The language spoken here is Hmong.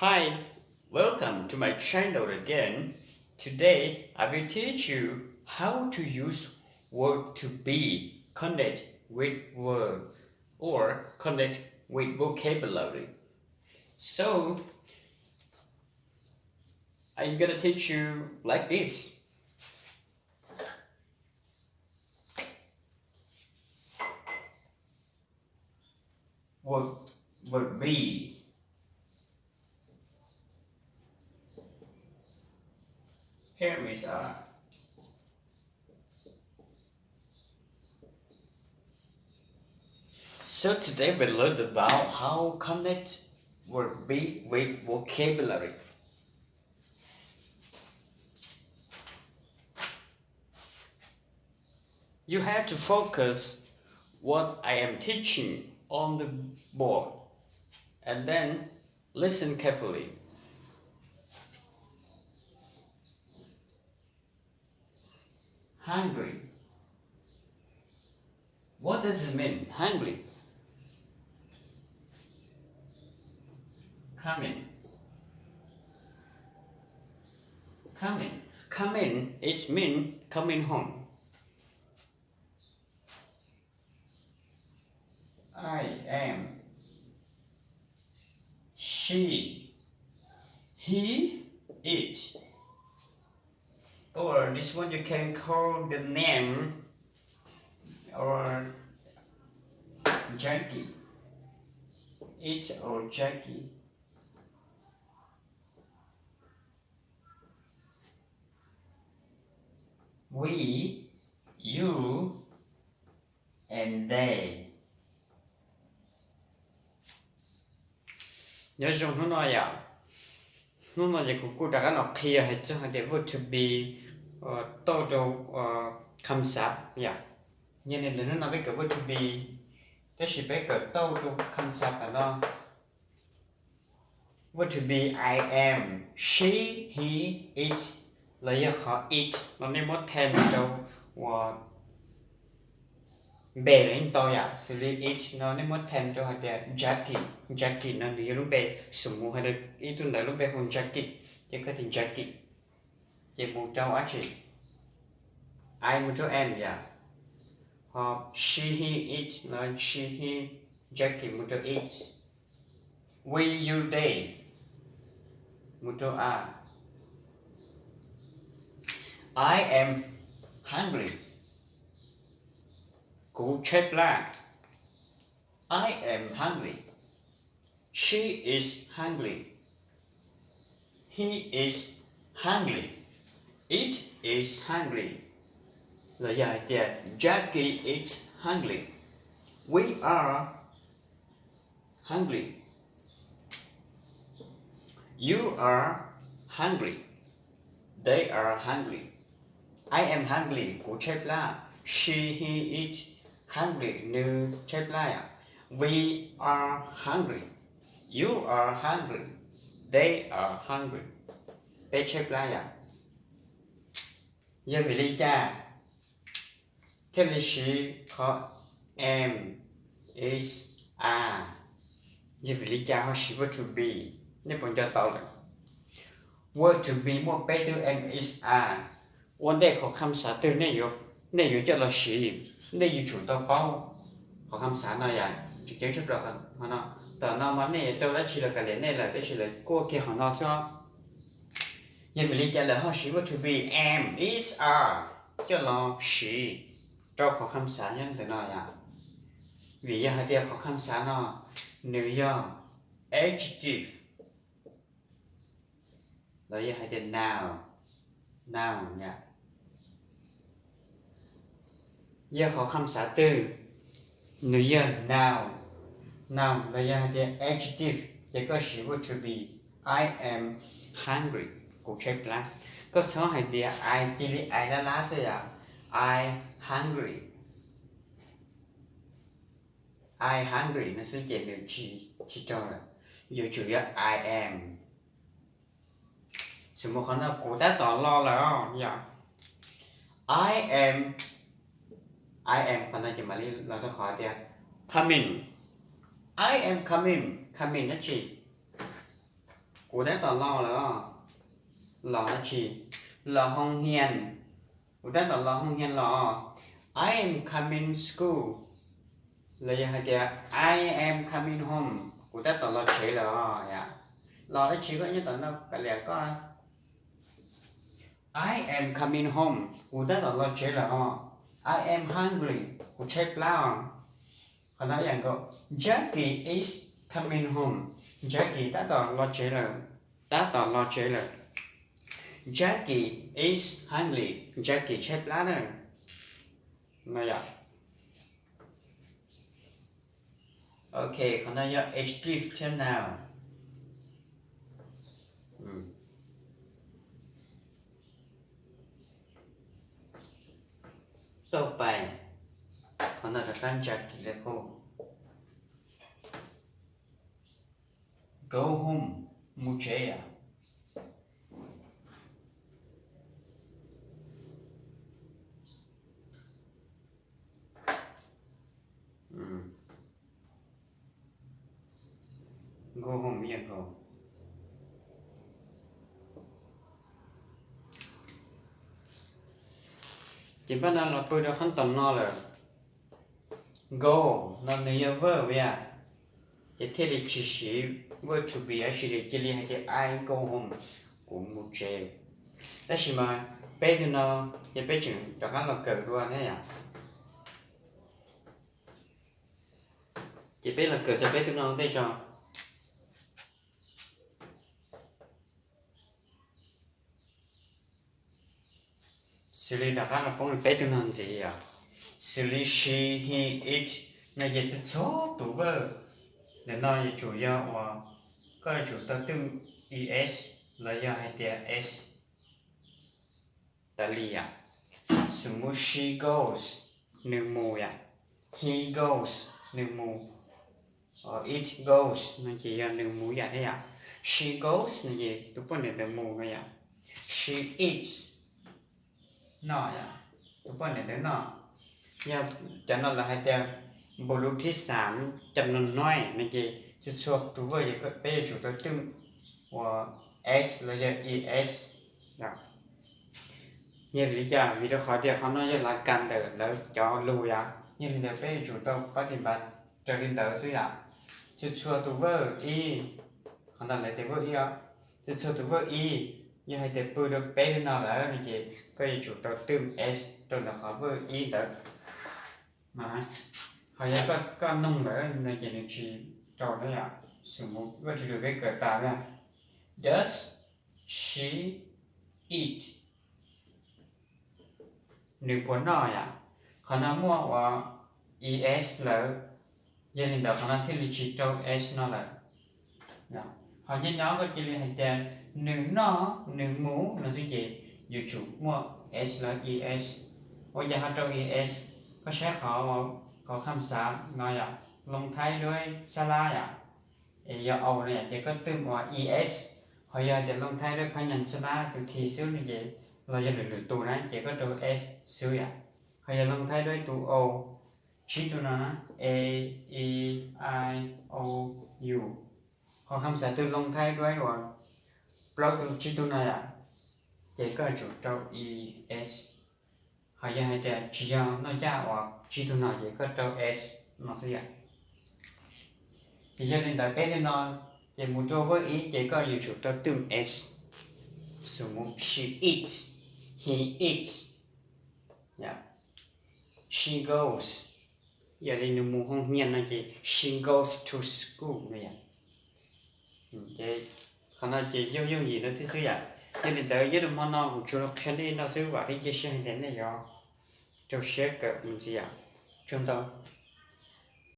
Hi, welcome to my channel again. Today I will teach you how to use verb to be connect with word or connect with vocabulary. So I'm gonna teach you like this. Would, would be. Here is a. So today we learned about how connect would be with vocabulary. You have to focus what I am teaching on the board and then listen carefully. Hungry. What does it mean, hungry? Coming. Coming. Coming is mean coming home. I am. She. He. It. Or this one you can call the name or Jackie. It or Jackie. We, you, and they. Nyob zoo hnub no yom, hnub no ces kuv kuj rov qab los qhia hais txog hais tias verb to be tauj rau kham xav yom. Yog li ntawd hnub no peb kawm verb to be, tab sis peb kawm tauj rau kham xav tom no. Verb to be, I am, she, he, it, los yog qhov it no nej muab then rau ua npe los yeej tau yom, xws li it no nej muab then rau hais tias Jackie, Jackie no nws yog lub npe, xws mus hais tias ib tug ntawd lub npe hu Jackie, ces koj tias Jackie, ces mus rau dab tsi, I mus rau am yom, ho she, he, it no she, he, Jackie mus rau it, we, you, they mus rau are. I am hungry. Kuv tshaib plab. I am hungry. She is hungry. He is hungry. It is hungry. Los yog hais tias Jackie is hungry. We are hungry. You are hungry. They are hungry. I am hungry, kuv tshaib plab. She, he, it hungry, nws tshaib plab yom. We are hungry. You are hungry. They are hungry. Peb tshaib plab yom. Yog vim li cas thiaj li siv qhov am, is, are? Yog vim li cas ho siv verb to be? Nej puas nco tau lawm? Verb to be muaj peb tug am, is, are. Ua ntej qhov kham xav twg nej yuav coj los siv, nej yuav tsum tau paub qhov kham xav no yom. Tseem ceeb tshaj plaws qhov no, tam no mas nej yuav rau dab tsi los kav liam nej lawm, tab sis lawv kuaj kiag qhov no xwb. Yog vim li cas lawv ho siv verb to be, am, is, are coj los siv rau qhov kham xav nyob ntawm no yom? Vim yog hais tias qhov kham xav no nws yog adjective los yog hais tias noun, noun yom. Yog qhov kham xav twg? Nws yog noun, noun los yog hais tias adjective, ces koj siv verb to be, I am hungry, kuv tshaib plab. Koj txhob hais tias I cia li I lab lab xwb yom, I hungry, I hungry no xwb ces nws tsis raug lawm. Yuav tsum yog I am. Xws mus qhov no kuv tab tom los lawm yom. I am, I am qhov no ces mam li los rau qhov tias coming. I am coming, coming dab tsi? Kuv tab tom los lawm os. Los dab tsi? Los hoo hias. Kuv tab tom los hoo hias los. I am coming school. Los yog hais tias I am coming home, kuv tab tom los tsev lawm os. Los dab tsi koj nyob tom no kav liam koj. I am coming home, kuv tab tom los tsev lawm os. I am hungry, kuv tshaib plab os. Qhov no ib yam nkaus. Jackie is coming home, Jackie tab tom los tsev lawm. Tab tom los tsev lawm. Jackie is hungry, Jackie tshaib plab na. No yom. Ok, qhov no yog adjective thiab noun. Tauj pais, qhov no rov qab ntsa kis li qub. Go home, mus tsev yom. Go home yog go. Ces npaj no los pw rau qhov tom no lawm. Go no nws yog verb yom, ces thiaj li tsis siv verb to be, tab sis cia li hais tias I go home, kuv mus tsev. Tab sis mas peb tug no ces peb tseem rov qab los kawm dua thiab yom. Ces peb los kawm txog peb tug no ua ntej tso. Xws li rov qab los poob li peb tug no ntxiv yom. Xws li she, he, it no ces txhua txhua tus verb ntawm no yuav tsum yog uas koj yuav tsum tau twm es los yog hais tias s tas li yom. Xws li she goes, nws mus yom. He goes, nws mus. It goes no ces yog nws mus yam thiab yom. She goes no ces tus poj niam ntawd mus no yom. She eats, noj yom, tus poj niam ntawd noj. Yog cov no lawv hais tias npu lub thib xam cam no noi no ces txhua txhua tus verb peb yuav tsum tau twm uas s los yog es. Yog vim li cas? Vim rau qhov tias qhov no yog lav kas ntawm lawv cov lus yom. Yog li ntawd peb yuav tsum tau pab tis npav raws li ntawd xwb yom. Txhua txhua tus verb ib, qhov no lawv tias verb ib os. Txhua txhua tus verb ib, yog hais tias pw rau peb tug no lawm no ces koj yuav tsum tau twm s rau ntawm qhov verb ib ntawd. Ho yog koj noog lawm no ces nws tsis rau na yom. Xws li verb to do peb kawm tas na. Does she eat? Nws puas noj yom? Qhov no muaj ua es lawm, yog li ntawd qhov no thiaj li tsis rau s no lawm. Ho nyob nyob koj cia li hais tias nws noj, nws mus no xwb ces yuav tsum muaj s lawm, es. Ua cas ho rau es? Koj saib qhov, qhov kham xav no yom, loo thaib duab xab lab yom, es yog au no yom, ces koj twm ua es. Ho yog tias loo thaib duab phab nyas xab lab tus thi xwb no ces, los yog lwm lwm tus na ces koj rau s xwb yom. Ho yog loo thaib duab tus au, tsib tug no na, a, e, i, o, u. Ho kham xav twg loo thaib duab uas plaub tug tsib tug no yom, ces koj yuav tsum rau es. Ho yog hais tias tsis yog noj caj uas tsib tug no ces koj rau s no xwb yom. Ces yog li ntawd peb tug no ces mus rau verb ib ces koj yuav tsum tau twm s. Xws li she eats, he eats, she goes. Yog li nws mus hoo hias no ces she goes to school no yom. Qhov no ces yooj yooj yim no xwb xwb yom. Yog li ntawd nyob rau hmo no kuv tsuas qhia nej no xwb, vam thiab cia siab hais tias nej yuav rau siab kawm mus ntxiv yom. Tsaug ntau.